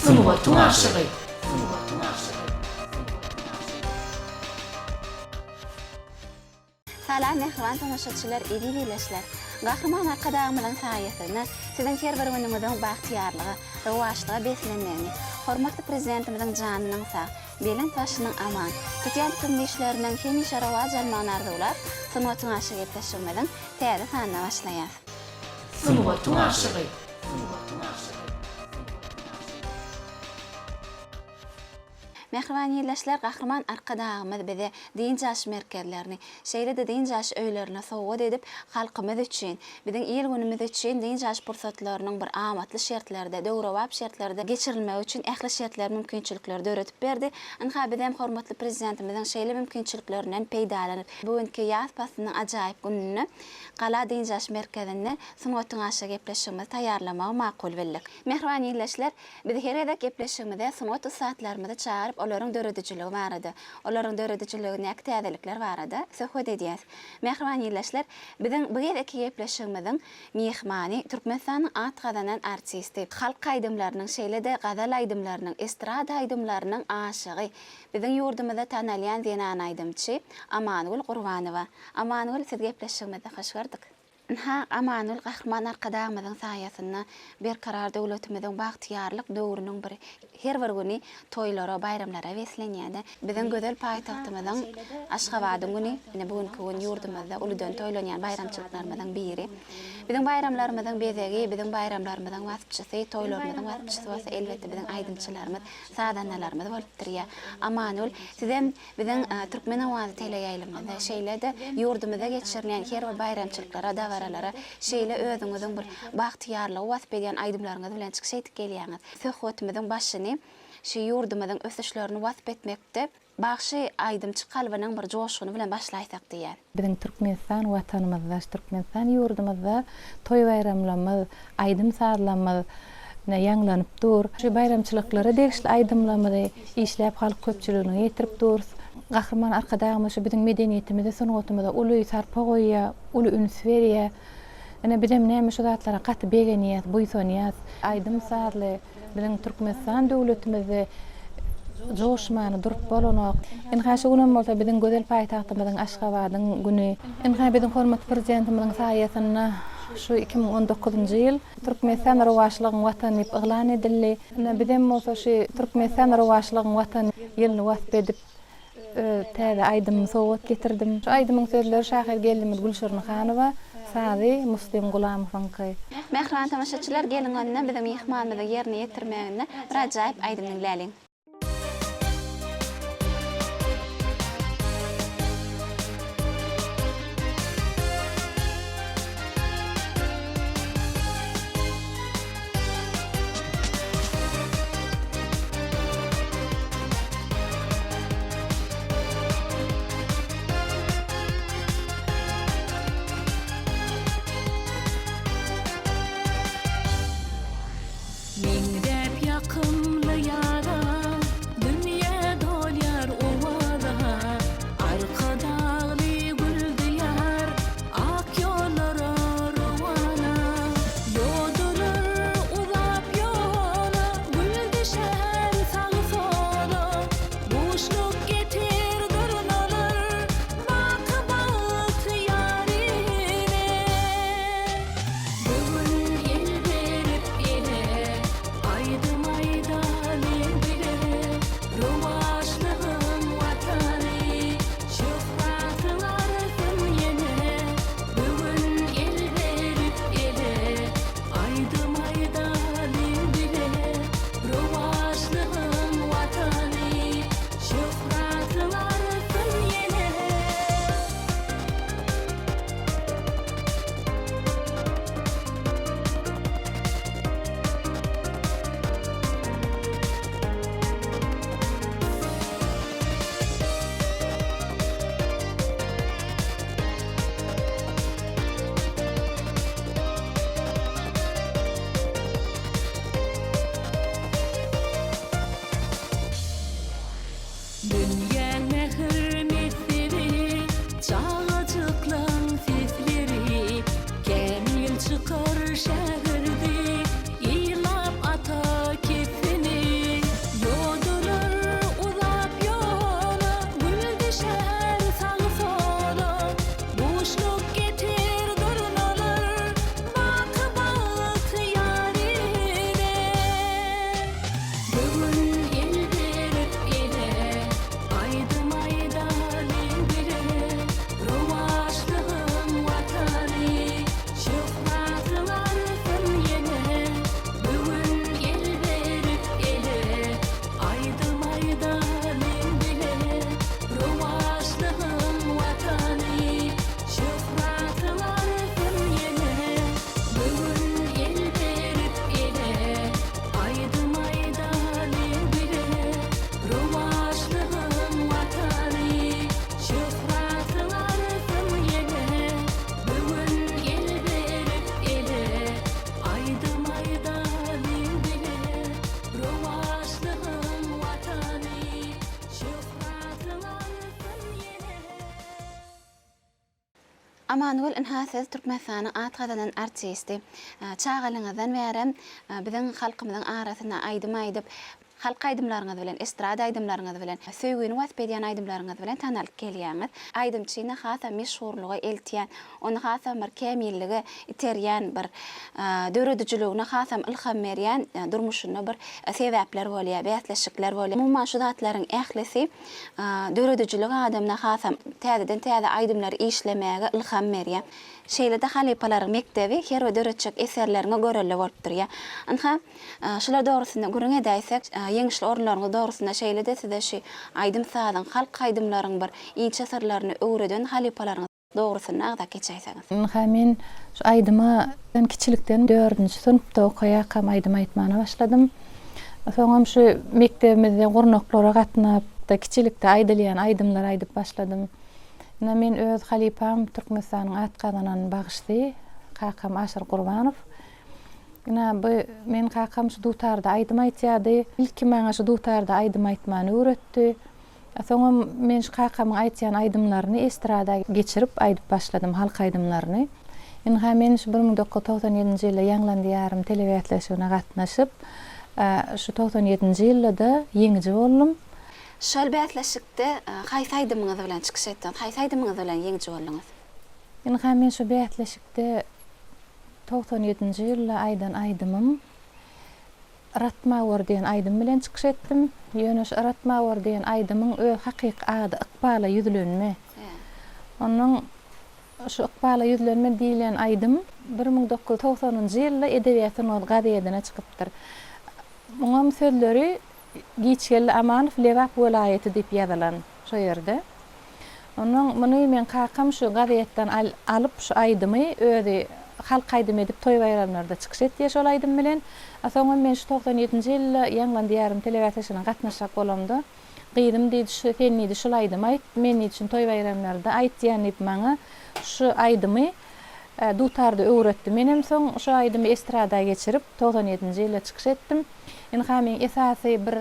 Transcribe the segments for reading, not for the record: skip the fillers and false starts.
Sungatyň aşygy. Salam mähriban tomaşaçylar, eziz ildeşler! Gahryman Arkadagymyzyň saýasynda siziň her bir günüňiziň bagtyýarlyga, rowaçlyga beslenmegini, hormatly Prezidentimiziň janynyň sag, belent başynyň aman, tutýan tutumly işleriniň hemişe rowaç almagyny arzuwlap, Sungatyň aşygy gepleşigimiziň täze sanyna başlaýas. Sungatyň aşygy. Mähriban ildeşler, Gahryman Arkadagymyz bize dynç alyş merkezlerini, şeýle-de dynç alyş öýlerini sowgat edip, halkymyz üçin, biziň il-günümiz üçin dynç alyş pursatlarynyň bir amatly şertlerde, döwrebap şertlerde geçirilmegi üçin ähli şertleri, mümkinçilikleri döredip berdi. Ynha, bizem hormatly Prezidentimiziň şeýle mümkinçiliklerinden peýdalanyp, bu günki ýaz paslynyň ajaýyp gününde Gala dynç alyş merkezinde Sungatyň aşygy gepleşigimizi taýýarlamagy makul bildik. Mähriban ildeşler, biz her gezek gepleşigimize sungat ussatlarymyzy çagyryp, olaryň döredijiligi barada, olaryň döredijiligindäki täzelikler barada söhbet edýäs. Mähriban ildeşler, biziň bu gezekki gepleşigimiziň myhmany Türkmenistanyň at gazanan artisti, halk aýdymlarynyň, şeýle-de gazal aýdymlarynyň, estrada aýdymlarynyň aşygy, biziň ýurdumyzda tanalýan zenan aýdymçy Amangül Gurbanowa. Amangül, sizi gepleşigimizde hoş gördük. Ynha, Amangül Gahryman Arkadagymyzyň saýasynda Berkarar döwletimiziň bagtyýarlyk döwrüniň bir her bir güni toýlara, baýramlara beslenýär-de. Biziň gözel paýtagtymyzyň Aşgabadyň güni, ine, bu günki gün ýurdumyzda uludan toýlanýan baýramçylyklarymyzyň biri. Biziň baýramlarymyzyň bezegi, biziň baýramlarymyzyň waspçysy, toýlarymyzyň waspçysy bolsa, elbetde, biziň aýdymçylarymyz, sazandalarymyz bolup durýar. Amangül, sizem Biziň Türkmen owazy teleýaýlymymyzda, şeýle-de ýurdumyzda geçirilýän her bir baýramçylyklara, dabaralara şeýle özüňiziň bir bagtyýarlygy wasp edýän aýdymlaryňyz bilen çykyş edip gelýäňiz. Söhbetimiziň başyny şu ýurdumyzyň ösüşlerini wasp etmekde bagşy aýdymçy kalbynyň bir joşguny bilen başlaýsak diýýän. Biziň Türkmenistan Watanymyzda, Türkmenistan ýurdumyzda toý-baýramlarymyz, aýdym-sazlarymyz ine ýaňlanyp dur. Şu baýramçylyklara degişli aýdymlarymyzy işläp halk köpçüligine ýetirip durus. Gahryman Arkadagymyz şu biziň medeniýetimize, sungatymyza uly sarpa goýýar, uly üns berýär. Ine bizem näme şu zatlara gaty begenýäs, buýsanýas. Aýdym-sazly Biziň Türkmenistan döwletimizde joşmany durup bolanok. Ynha şu günem bolsa biziň gözel paýtagtymyzyň Aşgabadyň güni. Ynha biziň hormatly Prezidentimiziň saýasynda şu 2019-njy ýyl Türkmenistan rowaçlygyň Watany diýip yglan edildi. Ynha bizem bolsa şu Türkmenistan rowaçlygyň Watany ýylyny wasp edip Öz täze aýdymymy sowgat getirdim. Şu aýdymyň sözleri şahyr gelnimiz Gülşirin Hanowa, sazy Muslim Gulamowyňky. Mähriban tomaşaçylar geliň onda biziň myhmanymyzyň ýerine ýetirmeginde bir ajaýyp aýdym diňläliň. Meňzäp ýakymly ýaza, Dünýä dolýar owaza. Arkadagly gül Diýar, Ak ýollara rowana. Ýodalar uzap ýola, Gül düşer sag-sola. Buşluk getir durnalar, Baky bagt ýaryna. Bu gün el berip ele. Amangül ynha siz Türkmenistanyň at gazanan artisti. Çagalygyňyzdan bärem biziň halkymyzyň arasynda aýdym aýdyp, halk aýdymlaryňyz bilen, estrada aýdymlaryňyz bilen, söýgini wasp edýän aýdymlaryňyz bilen tanalyp gelýäňiz. Aýdymçyny hasam meşhurlyga eltýän, ony hasam bir kämillige iterýän bir döredijiligine hasam ylham berýän durmuşynda bir sebäpler bolýar, bäsleşikler bolýar. Umuman şu zatlaryň ählisi Döredijilik adamyna hasam täzeden-täze aýdymlary işlemäge ylham berýär. Şeýle-de halypalaryň mekdebi her bir döretjek eserleriňe görelde bolup durýar. Ynha, şular dogrusynda gürrüň edäýsek, ýeňişli orunlaryňyz dogrusynda şeýle-de size şu aýdym-sazyň, halk aýdymlaryň bir inçe syrlaryny öwreden halypalaryňyz Dogrusynda agzap geçäýseňiz. Ynha men şu aýdyma kiçilikden dördünji synpda okaýarkam aýdym aýtmana başladym. Soňam şu mekdebimizde gurnaklara gatnap, kiçilikde aýdylýan aýdymlary aýdyp başladym. Ynha men öz halypam Türkmenistanyň at gazanan bagşysy kakam Aşyr Gurbanow. Ynha bu men kakam şu dutarda aýdym aýtýardy. Ilki maňa şu dutarda aýdym aýtmany öwretdi. Soňam men şu kakamyň aýtýan aýdymlaryny estrada geçirip aýdyp başladym, halk aýdymlaryny. Ynha men şu 1997-nji ýylda Ýaňlan diýarym telebäsleşigine gatnaşyp, şu 97-nji ýylda-da ýeňiji boldum. Şol bäsleşikde haýsy aýdymyňyz bilen çykyş etdiňiz, haýsy aýdymyňyz bilen ýeňiji bolduňyz? Ynha men şu bäsleşikde 97-nji ýylda aýdan aýdymym Yratmawar diýen aýdym bilen çykyş etdim. Ýöne şu Yratmawar diýen aýdymyň öz hakyky ady Ykbala ýüzlenme. Onnoň şu Ykbala ýüzlenme diýlen aýdym 1990-njy ýylda Edebiýat sungat gazedine çykypdyr. Muňam sözleri Giçgeldi Amanow Lebap welaýaty diýip ýazylan şo ýerde. Onnoň muny meň kakam şu gazetden alyp şu aýdymy özi halk aýdymy edip toý-baýramlarda çykyş etýär şol aýdym bilen. A soňam men şu 97-nji ýylda Ýaňlan diýarym telebäsleşigine gatnaşjak bolamda, gyzym diýdi şu sen diýdi şul aýdymy aýt, men diýdi şuny toý-baýramlarda aýtýan diýip maňa şu aýdymy dutarda öwretdi. Menem soň şu aýdymy estrada geçirip 97-nji ýylda çykyş etdim. Ynha meň esasy bir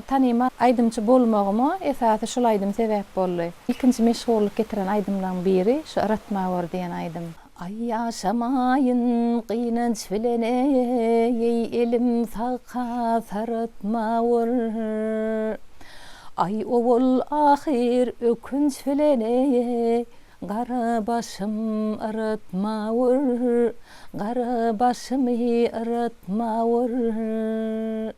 tanymal aýdymçy bolmagyma esasy şul aýdym sebäp boldy. Ilkinji meşhurlyk getiren aýdymlaň biri şu Yratma gör diýen aýdym. Aý ýaşamaýyn gynanç bilen eý elim sagka saratma gör. Aý owal ahyr ökünç bilen eý Gara başym yratma gör, Gara başymy yratma gör.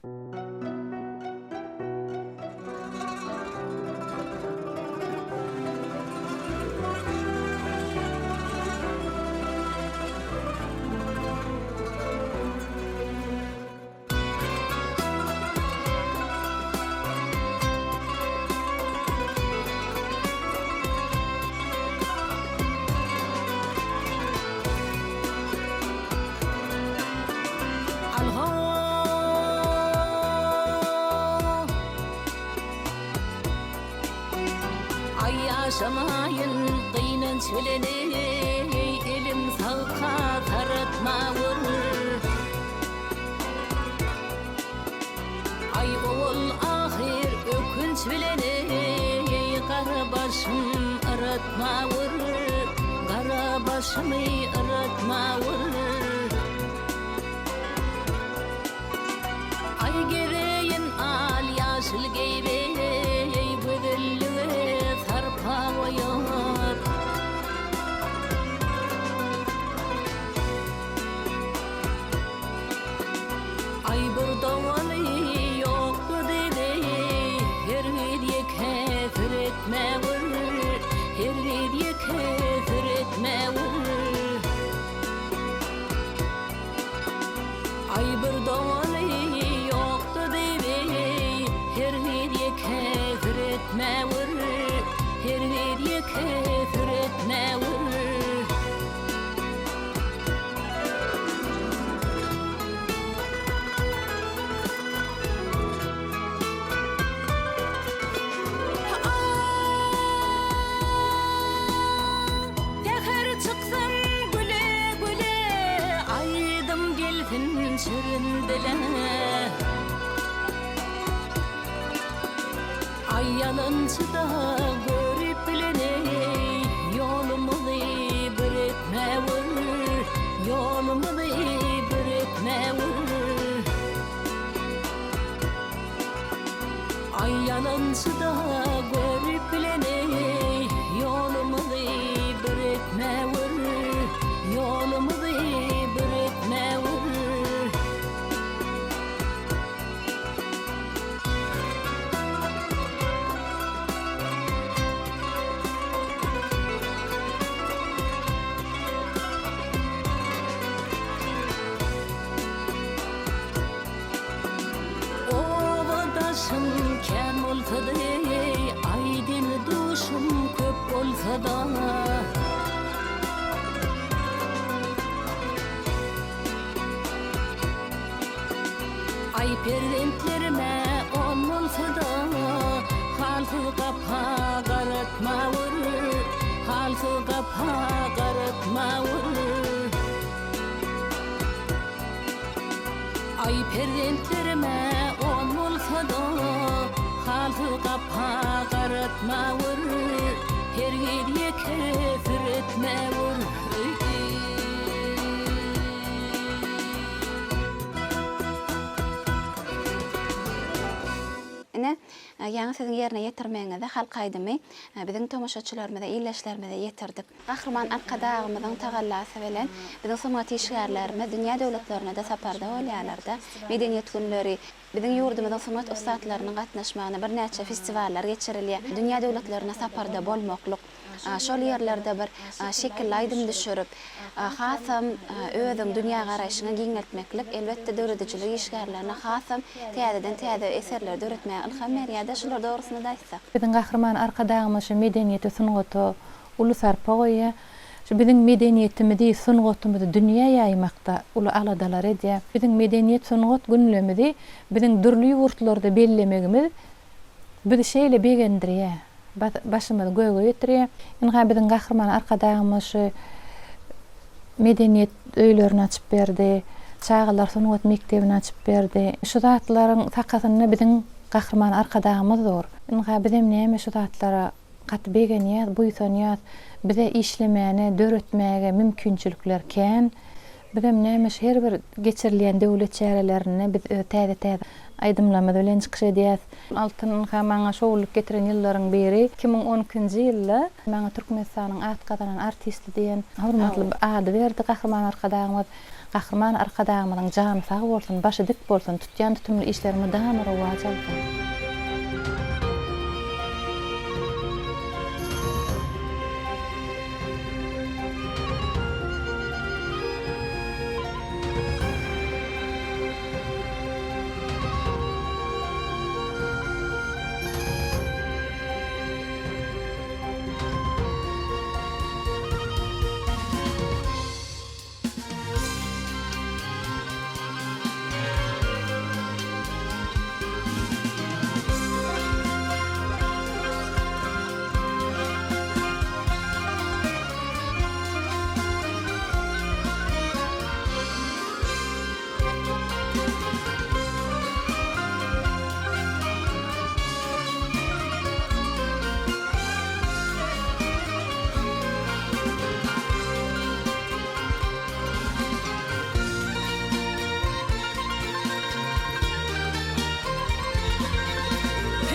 Aý ýaşamaýyn gynanç bilen eý elim sagka saratma gör. Aý owal ahyr ökünç bilen eý gara başym yratma gör gara başymy yratma gör. Aý gezeýin al ýaşyl geýip eý gözellige sarpa goýup. Aý bir dogany ýokdy diýdi, hergiz ýeke seretme gör, hergiz ýeke seretme gör. Aý bir dogany ýokdy diýdi, hergiz ýeke seretme gör, hergiz ýeke seretme gör. Säher çyksam güle-güle, Aýdym gelsin şirin dile. Aý ýalançyda görüp bilen eý, Ýolumyzy. Ýalançyda görüp bilen eý, Ýolumyzy bir etmäwür, Ýolumyzy bir etmäwür. Obadaşym kän bolsa-da, aýdyn duşum köp bolsa-da. Aý perzentlerime on bolsa-da, halsyz gapa garatmawur, halsyz gapa garatmawur. Aý perzentlerime on bolsa-da, halsyz gapa garatmawur, hergiz ýeke süretmewur. Ine, ýaňy siziň ýerine ýetirmegiňizde halk aýdymy biziň tomaşaçylarymyza, ildeşlerimize ýetirdik. Gahryman Arkadagymyzyň tagallasy bilen biziň sungat işgärlerimiz dünýä döwletlerine-de saparda bolýarlar-da. Medeniýet günleri, biziň ýurdumyzyň sungat ussatlarynyň gatnaşmagynda birnäçe festiwallar geçirilýär. Dünýä döwletlerine saparda bolmaklyk, şol ýerlerde bir şekilli aýdym düşürip, hasam özüň dünýägaraýşyňy giňeltmeklik, elbetde, döredijilik işgärlerine hasam täzeden-täze eserleri döretmäge ylham berýär-de, şular dogrusynda-da aýtsak. Biziň Gahryman Arkadagymyz şu medeniýete, sungata uly sarpa goýýar. Şu biziň medeniýetimizi, sungatymyzy dünýä ýaýmakda uly aladalar edýär. Biziň medeniýet-sungat günlemizi biziň dürli ýurtlarda bellemegimiz bizi şeýle begendirýär, başymyzy göge ýetirýär. Ynha, biziň Gahryman Arkadagymyz şu medeniýet öýlerini açyp berdi, çagalar sungat mekdebini açyp berdi. Şu zatlaryň sakasynda biziň Gahryman Arkadagymyz dur. Ynha, bizem näme şu zatlara Gaty begenýäs, buýsanýas. Bize işlemäne, döretmäge mümkinçilikler kän. Bizem näme şu her bir geçirilýän döwlet çärelerinde biz öz täze-täze aýdymlarymyz bilen çykyş edýäs. Altyn ynha maňa şowlulyk getiren ýyllaryň biri. 2012-nji ýylda maňa Türkmenistanyň at gazanan artisti diýen hormatly ady berdi Gahryman Arkadagymyz. Gahryman Arkadagymyzyň jany sag bolsun, başy dik bolsun, tutýan tutumly işleri mydama rowaç alsyn!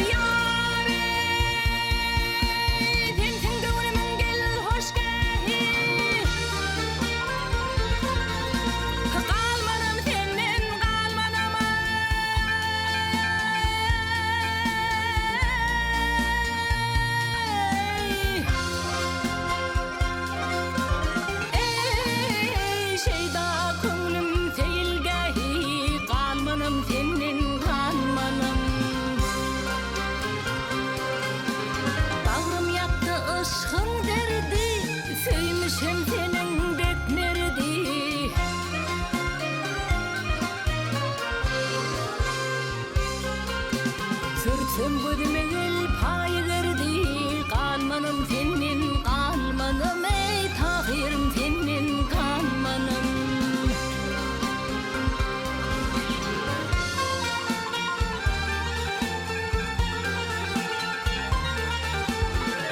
Ýar eý, sensiň göwnümiň gel hoşgähi. Galmanam senden galmanam aý. Eý, şeýda köňlüm seýilgähi, Galmanam senden galmanam. Bagrym ýakdy yşgyň derdi, Söýmüşem seniň dek merdi. Sürtsem gözüme gel paýy gerdi, Galmanam senden galmanam, eý, Tahyrym senden galmanam.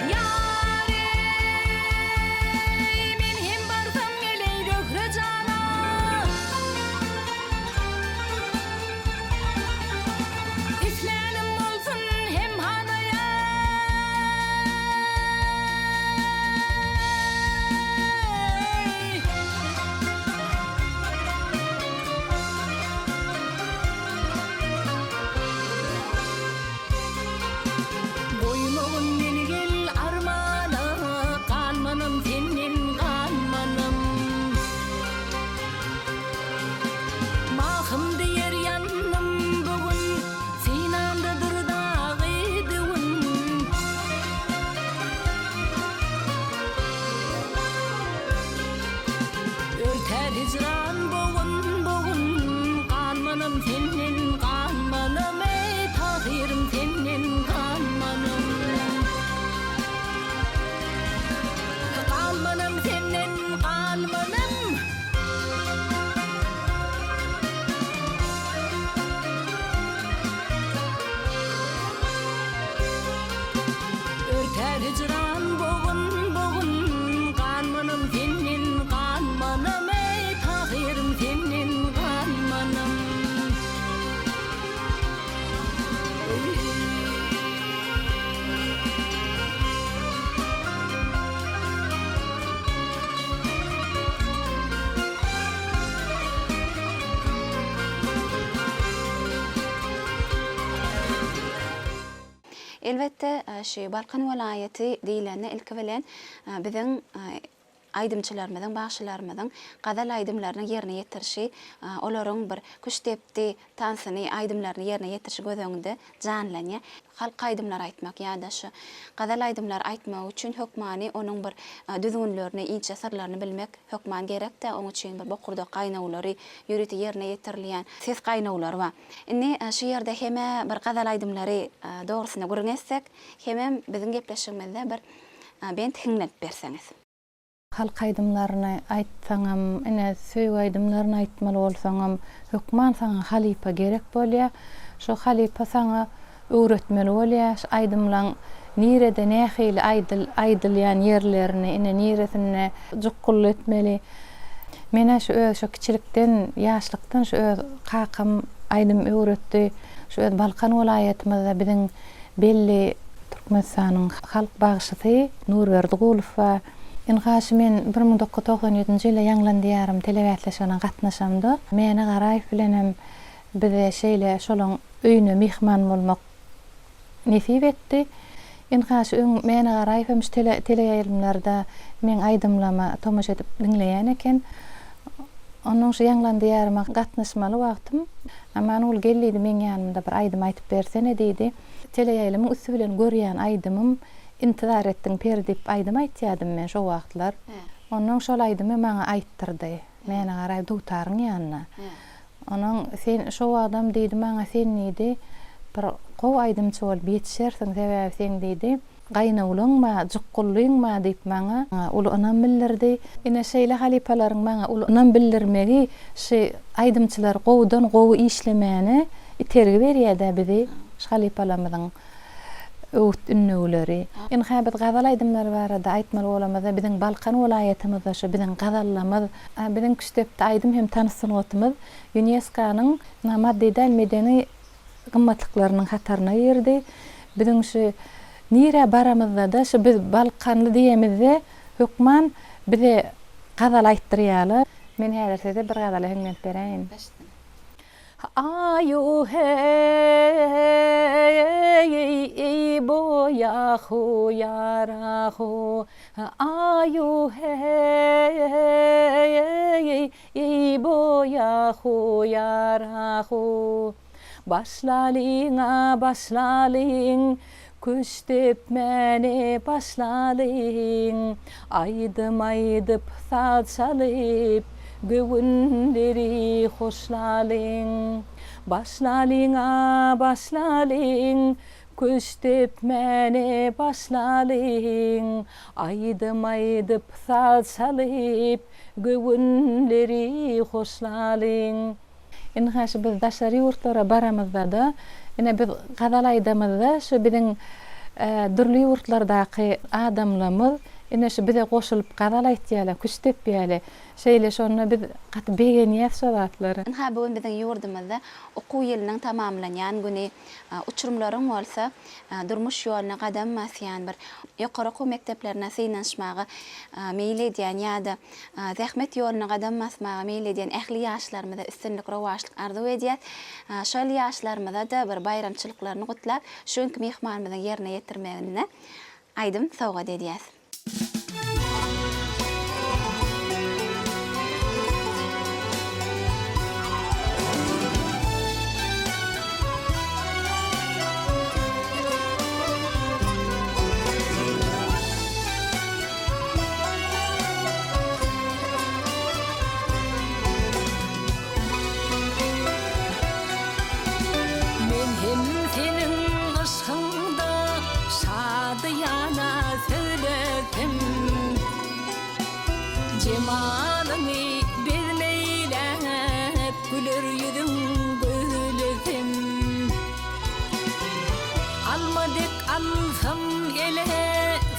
Ýar eý, men hem barsam geleý Zöhre jana. Islänim bolsun hem. Elbetde, şu Balkan welaýaty diýlende ilki bilen biziň aýdymçylarymyzyň, bagşylarymyzyň gazal aýdymlaryny ýerine ýetirişi, olaryň bir küştdepdi tansyny, aýdymlaryny ýerine ýetirişi göz öňünde janlanýar. Halk aýdymlary aýtmak ýa-da şu gazal aýdymlary aýtmak üçin hökmany onuň bir düzgünlerini, inçe syrlaryny bilmek hökman gerek-dä, oň üçin bir bokurdak gaýnawlary, ýörite ýerine ýetirilýän ses gaýnawlary bar. Indi şu ýerde hem-ä bir gazal aýdymlary dogrusynda gürrüň etsek, hemem biziň gepleşigimizde bir bent hiňlenip berseňiz. Halk aýdymlaryny aýtsaňam, ine, söýgi aýdymlaryny aýtmaly bolsaňam, hökman saňa halypa gerek bolýar. Şo halypa saňa öwretmeli bolýar, şu aýdymlaň nirede nähili aýdyl, aýdylýan ýerlerini, ine, niresinde jukgully etmeli. Men-ä şu öz şo kiçilikden, ýaşlykdan şu öz kakam aýdym öwretdi. Şu öz Balkan welaýatymyzda biziň Belli Türkmenistanyň halk bagşysy Nurberdi Gulow bar. Ynha şu men 1997-nji ýylda Ýaňlan diýarym telebäsleşigine gatnaşamda, Mäne Garaýew bilenem bize şeýle şolaň öýüne myhman bolmak nesip etdi. Ynha şu öň Mäne Garaýew hem şu tele teleýaýlymlarda meň aýdymlama tomaşa edip diňleýän eken. Onnoň şu Ýaňlan diýaryma gatnaşmaly wagtym Amangül gel diýdi meň ýanymda bir aýdym aýtyp bersene diýdi. Teleýaýlymyň üsti bilen görýän aýdymym Intizar etdiň peri diýip aýdym aýtýadym men şo wagtlar. Onnoň şol aýdymy maňa aýtdyrdy. Mäne Garaýew dutaryň ýanynda. Onuň sen şo wagtam diýdi maňa sen diýdi bir gowy aýdymçy bolup ýetişersiň sebäbi seň diýdi Gaýynogluň ba, jukgullyň ba diýip maňa uly ynam bildirdi. Ine şeýle halypalaryň maňa uly ynam bildirmegi şy aýdymçylary gowudan gowy işlemäne itergi berýädä bizi şu halypalarymyzyň öwüt ündewleri. Ynha biz gazal aýdymlary barada aýtmaly bolamyzda biziň Balkan welaýatymyzda şu biziň gazallamyz, biziň küştdepdi aýdym hem tans sungatymyz Ýunesko-nyň maddy däl medeni gymmatlyklarynyň hataryna girdi. Biziň şu nirä baramyzda-da şu biz balkanly diýemizde hökman bize gazal aýtdyrýarlar. Men häzir size bir gazaly hiňlenip beräýin. Aýu heý eý bo ýahu ýarahu Aýu heý Eý bo ýahu ýarahu Başlalyň-a başlalyň Küştdepmäni başlalyň Aýdym aýdyp saz çalyp Göwünleri hoşlalyň Başlalyň-a başlalyň Küştdepmäni başlalyň Aýdym aýdyp saz çalyp Göwünleri hoşlalyň. Ynha şu biz daşary ýurtlara baramyzda-da, ine biz gazal aýdamyzda şu biziň dürli ýurtlardaky adamlarymyz ine şu bize goşulyp gazal aýtýarlar, küşt depýärler. Şeýle şonda biz gaty begenýäs şo zatlara. Ynha bu gün biziň ýurdumyzda okuw ýylynyň tamamlanýan güni, uçurymlaryň bolsa durmuş ýoluna gadam basýan bir ýokary okuw mekdeplerine synanyşmaga meýil edýän ýa-da zähmet ýoluna gadam basmaga meýil edýän ähli ýaşlarymyza üstünlik, rowaçlyk arzuw edýäs. Şol ýaşlarymyza-da bir baýramçylyklaryny gutlap, şu günki myhmanymyzyň ýerine ýetirmeginde aýdym sowgat edýäs. Men hem seniň yşgyňda şadyýana söýlesem, Jemalyňy bezmeýläp, güler ýüzüň gözlesem. Alma dek alsam ele,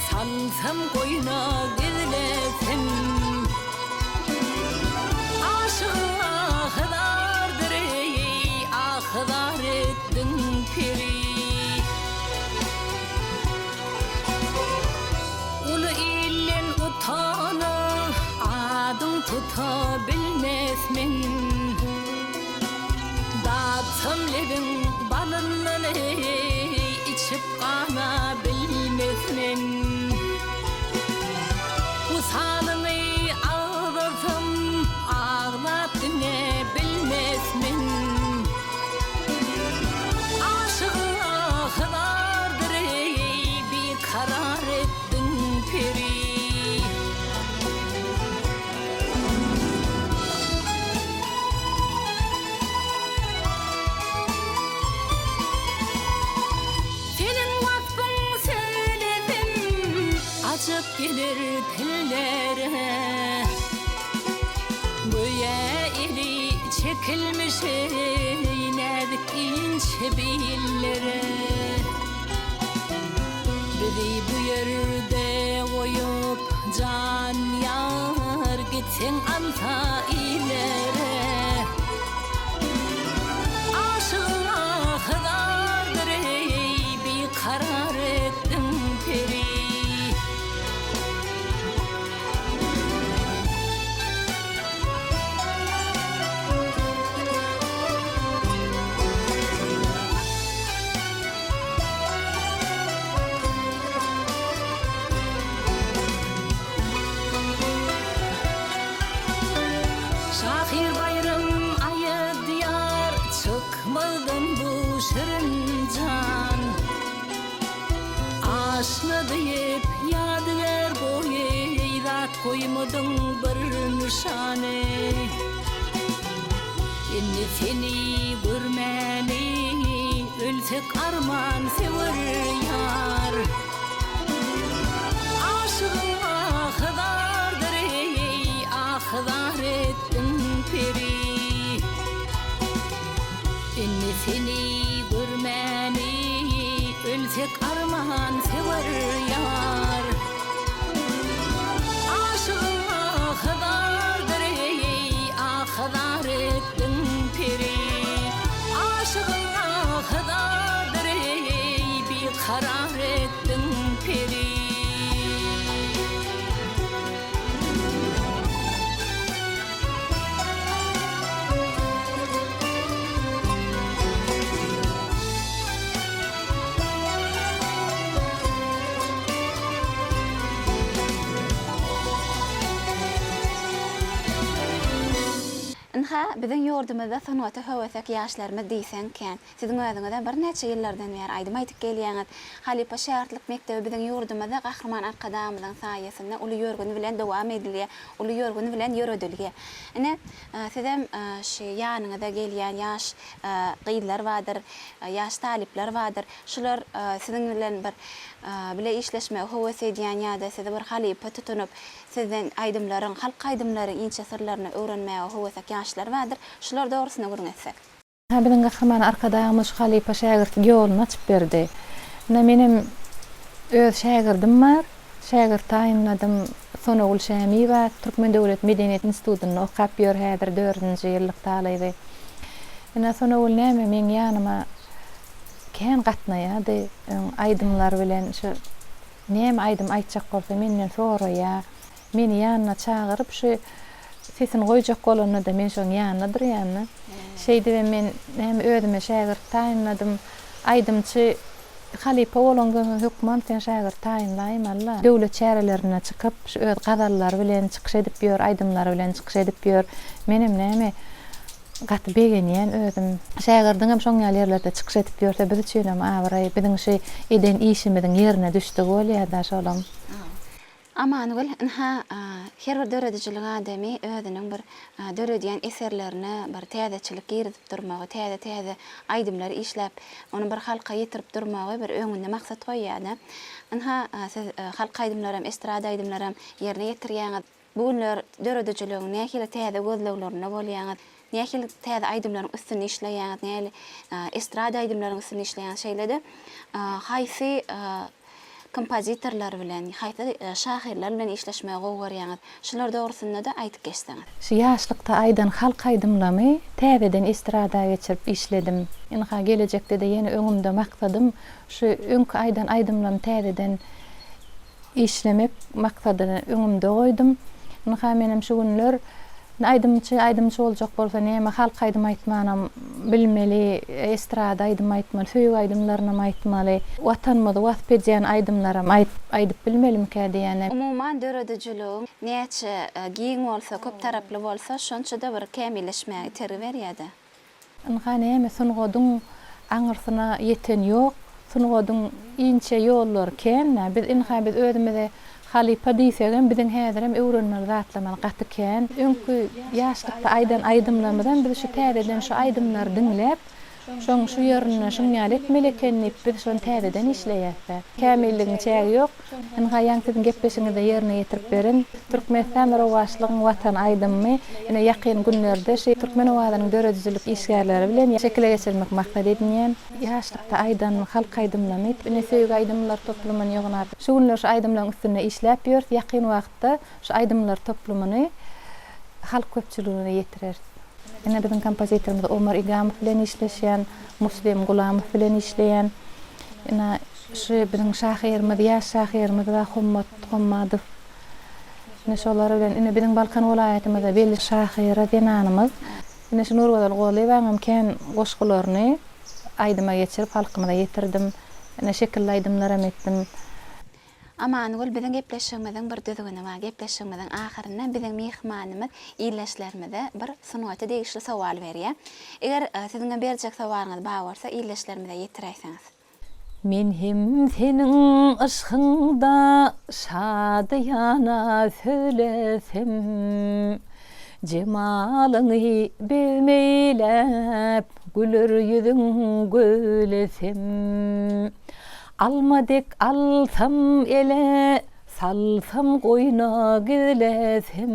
salsam goýna gizlesem. Aşygyň ahy zardyr eý, ahy zar etdiň peri. Uly ilden utana, adyň tuta bilmes men. Datsam lebiň balyndan eý, içip gana. geler tillere. Göýä eli çekilmiş eý näzik inçe billere. Bizi bu ýerde goýup jan ýar gitseň alsa illere. Aşygyň ahy zardyr eý bikarar etdiň peri. Şahyr Baýram aýdýar, Çykmazdan bu şirin jan. Aşna diýip ýadygär goý, Zat goýmadyň bir nyşany. Indi seni görmäni, Ölsek arman söwer ýar. Aşygyň ahy zardyr eý, Ahy zar etdiň peri. Indi seni görmäni, Ölsek arman söwer ýar. Aşygyň ahy zardyr eý, Ahy zar etdiň peri. Aşygyň ahy zardyr eý, Bikarar etdiň peri. Ynha, biziň ýurdumyzda sungata höwesek ýaşlarymyz diýseň kän. Siziň özüňizem birnäçe ýyllardan bäri aýdym aýdyp gelýäňiz. Halypa şägirtlik mekdebi biziň ýurdumyzda Gahryman Arkadagymyzyň saýasynda uly ýörgün bilen dowam edilýär, uly ýörgün bilen ýöredilýär. Ine, sizem şu ýanyňyza gelýän ýaş gyzlar bardyr, ýaş talyplar bardyr. Şular siziň bilen bir bile işleşmegi höwes edýän ýa-da sizi bir halypa tutunyp, sizden aýdymlaryň, halk aýdymlaryň inçe syrlaryny öwrenmäge höwesek ýaşlar bardyr. Şular dogrusynda gürrüň etsek. Hä biziň Gahryman Arkadagymyz şu halypa şägirtlik ýoluny açyp berdi. Ine menem öz şägirdim bar. Şägirt taýynladym. Sonagül Şämiýewa Türkmen döwlet medeniýet institutynda okap ýör häzir dördünji ýyllyk talyby. Ine Sonagül näme meň ýanyma kän gatnaýardy. Öň aýdymlar bilen şu näme aýdym aýtjak bolsa menden soraýar. Meni ýanyna çagyryp şu sesini goýjak bolanda-da men şoň ýanynda durýan-da. Şeýdibem men näme özüme şägirt taýynladym. Aýdymçy halypa bolaňsoň hökman sen şägirt taýynlaýmaly-la. Döwlet çärelerine çykyp, şu öz gazallary bilen çykyş edip ýör, aýdymlary bilen çykyş edip ýör. Menem näme gaty begenýän özüm. Şägirdiňem şoň ýaly ýerlerde çykyş edip ýörse biz üçinem abraý, biziň şu eden işimiziň ýerine düşdügi bolýar-da şolam. Amangül, ynha, her bir döredijilik adamy özüniň bir döredýän eserlerine bir täzeçilik girizip durmagy, täze-täze aýdymlary işläp, ony bir halka ýetirip durmagy bir öňünde maksat goýýar-da. Ynha, siz halk aýdymlaram, estrada aýdymlaram ýerine ýetirýäňiz. Bu günler döredijiligiň nähili täze gözleglerinde bolýaňyz? Nähili täze aýdymlaryň üstünde işleýäňiz? Nähili estrada aýdymlaryň üstünde işleýäňiz? Şeýle-de, haýsy kompozitorlar bilen, haýsy şahyrlar bilen işleşmegi gowy görýäňiz? Şular dogrusynda-da aýdyp geçseňiz. Şu ýaşlykda aýdan halk aýdymlamy täzeden estrada geçirip işledim. Ynha gelejekde-de ýene öňümde maksadym şu öňki aýdan aýdymlamy täzeden işlemek maksadyny öňümde goýdum. Ynha menem şu günler aýdymçy aýdymçy boljak bolsa näme halk aýdym aýtmanam bilmeli, estrada aýdym aýtmaly, söýgi aýdymlarynam aýtmaly, Watanymyzy wasp edýän aýdymlaram aýdyp bilmelimikä diýýän. Umuman döredijiligiň näçe giň bolsa, köp taraply bolsa şonça-da bir kämilleşmäge itergi berýär-dä. Ynha näme sungadyň aňyrsyna ýeten ýok, sungadyň inçe ýollary kän-dä. Biz ynha biz özümize halypa diýsegem biziň häzirem öwrenmeli zatlarymyz gaty kän. Öňki ýaşlykda aýdan aýdymlarymyzam biz şu täzeden şu aýdymlary diňläp. Şoň şu ýerinde şuň ýaly etmeli eken diýip biz şony täzeden işleýäs-dä. Kämilligiň çägi ýok. Ynha ýaňy siziň gepleşigiňizde ýerine ýetirip beren Türkmenistan rowaçlygyň Watany aýdymymy ine ýakyn günlerde şu Türkmen owazynyň döredijilik işgärleri bilen şekile geçirmek maksat edinýän. Ýaşlykda aýdan halk aýdymlarymy ine söýgi aýdymlar toplumyny ýygnap şu günler şu aýdymlaryň üstünde işläp ýörüs. Ýakyn wagtda şu aýdymlar toplumyny halk köpçüligine ýetireris. Ine biziň kompozitorymyz Omar Igamow bilen işleşýän, Muslim Gulamow bilen işleýän. Ine şu biziň şahyrymyz, ýaş şahyrymyz bar Hommat Hommadow. Ine şolar bilen, ine biziň Balkan welaýatymyzda belli şahyra zenanymyz. Ine şu Nurgözel Gollyýewaň hem kän goşgularyny aýdyma geçirip halkymyza ýetirdim. Ine şekilli aýdymlaram etdim. Amangül biziň gepleşigimiziň bir düzgüni bar. Gepleşigimiziň ahyrynda biziň myhmanymyz ildeşlerimize bir sungata degişli sowal berýär. Eger siziňem berjek sowalyňyz bar bolsa ildeşlerimize ýetiräýseňiz. Men hem seniň yşkyňda şadyýana sözlesem, Jemalyňy bezm eýläp, güler ýüzüň gözlesem. Alma dek alsam ele, salsam goýna gizlesem.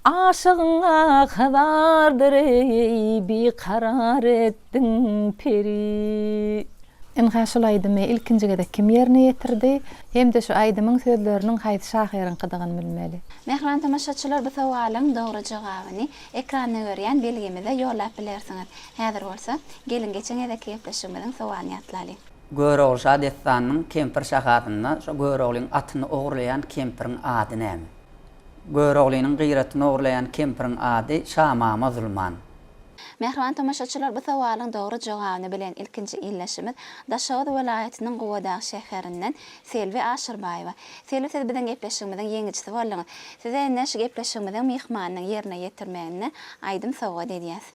Aşygyňa hazardyr eý, bikarar etdiň peri. Ynha şul aýdymy ilkinji gezek kim ýerine ýetirdi hem-de şu aýdymyň sözleriniň haýsy şahyryňkydygyny bilmeli. Mähriban tomaşaçylar bu sowalyň dogry jogabyny ekranda görýän belgimize ýollap bilersiňiz. Häzir bolsa, geliň geçen gezekki gepleşigimiziň sowalyny ýatlalyň. Görogly şa dessanynyň Kempir şahasynda şo Göroglyň atyny ogurlaýan kempiriň ady näme? Göroglynyň gyratyny ogurlaýan kempiriň ady Şamama Zulman. Mähriban tomaşaçylar bu sowalyň dogry jogabyny bilen ilkinji ildeşimiz Daşoguz welaýatynyň Gubadag şäherinden Selbi Aşyrbaýewa. Selbi siz biziň gepleşigimiziň ýeňijisi bolduňyz. Size indi şu gepleşigimiziň myhmanynyň ýerine ýetirmeginde aýdym sowgat edýäs.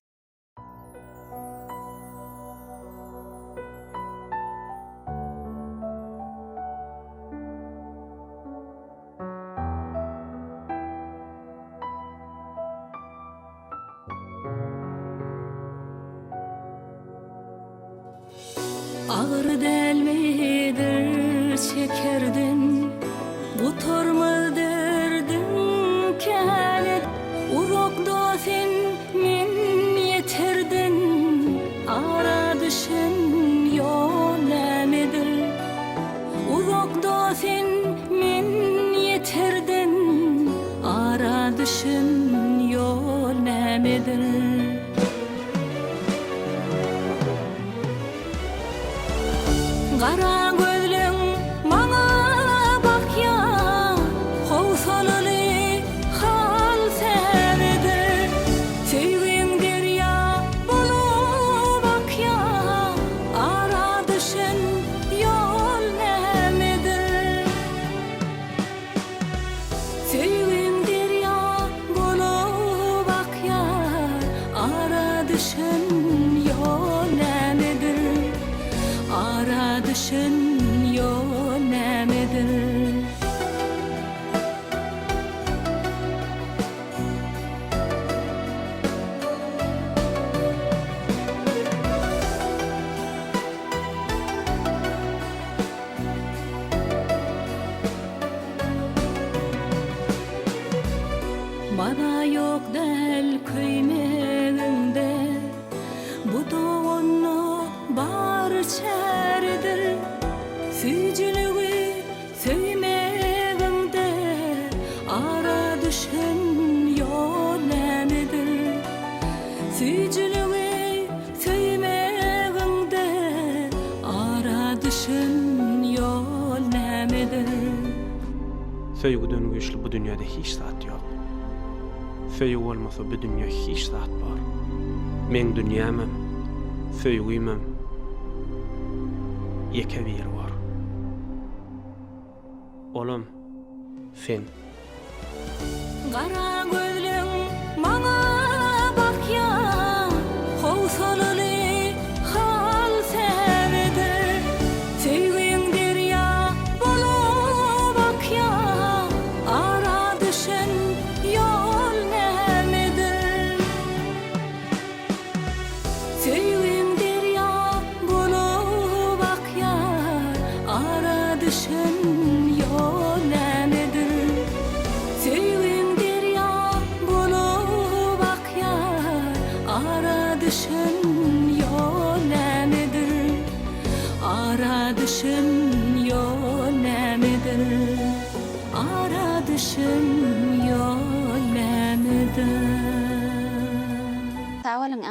Agyr dälmidir çekerden, Gutarmaz derdiň käne. Uzakda sen, men ýeterden, Ara düşen ýol nämedir? Uzakda sen, men ýeterden, Ara düşen ýol nämedir? Gara gözleň maňa bakýa, Howsalaly hal sämedir. Söýgiň derýa bolup akýa, Ara düşen ýol nämedir? Söýgiň derýa bolup akýar, Ara düşen ýol nämedir? Ara düşen ýol nämedir? Maza ýok däl köýmegiňde, Bu doganda bar çäredir. Süýjüligi söýmegiňde, Ara düşen ýol nämedir? Süýjüligi Söýmegiňde ara düşen ýol nämedir? Söýgüden güýçli bu dünýede hiç zat ýok. Söýgi bolmasa bu dünýe hiç zat bor. Meň dünýämem, söýgimem ýeke biri bor. Olam sen. Gara gözleň maňa bakýa, Howsalaly hal sämedir. Söýgiň derýa bolup akýa, Ara düşen ýol nämedir? Söýgiň.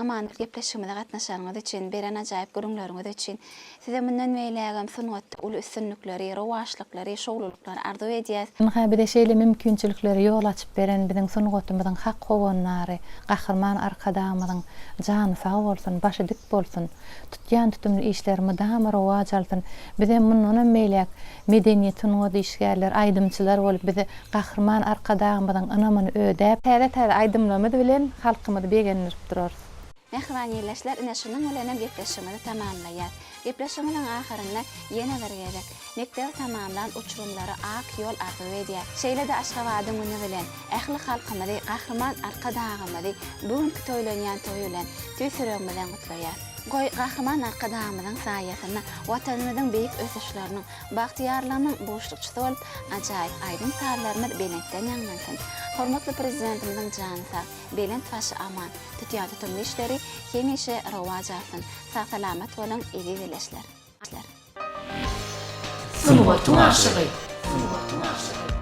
Aman gepleşigimize gatnaşanyňyz üçin, beren ajaýyp gürrüňleriňiz üçin Size mundan beýlägem sungatda uly üstünlikleri, rowaçlyklary, şowlulyklary arzuw edýäs. Ynha, bize şeýle mümkinçilikleri ýol açyp beren biziň sungatymyzyň hak howandary Gahryman Arkadagymyzyň jany sag bolsun, başy dik bolsun, tutýan tutumly işleri mydama rowaç alsyn, bizem mundanam beýläk medeniýet-sungat işgärleri, aýdymçylar bolup bize Gahryman Arkadagymyzyň ynamyny ödäp, täze-täze aýdymlarymyz bilen halkymyzy begendirip durarys. Mähriban ildeşler, ine şunuň bilenem gepleşigimizi tamamlaýas. Gepleşigimiziň ahyrynda ýene bir gezek, mekdebi tamamlan uçurymlara ak ýol arzuw edýäs. Şeýle-de Aşgabadyň güni bilen, ähli halkymyzy, Gahryman Arkadagymyzy bu günki toýlanýan toýy bilen tüýs ýüregimizden gutlaýas. Goý, Gahryman Arkadagymyzyň saýasynda Watanymyzyň beýik ösüşleriniň, bagtyýarlygynyň buşlukçysy bolup, ajaýyp aýdym-sazlarymyz belentden ýaňlansyn! Hormatly Prezidentimiziň jany sag, belent başy aman, tutýan tutumly işleri hemişe rowaç alsyn! Sag-salamat boluň, eziz ildeşler! Sungatyň aşygy. Sungatyň aşygy.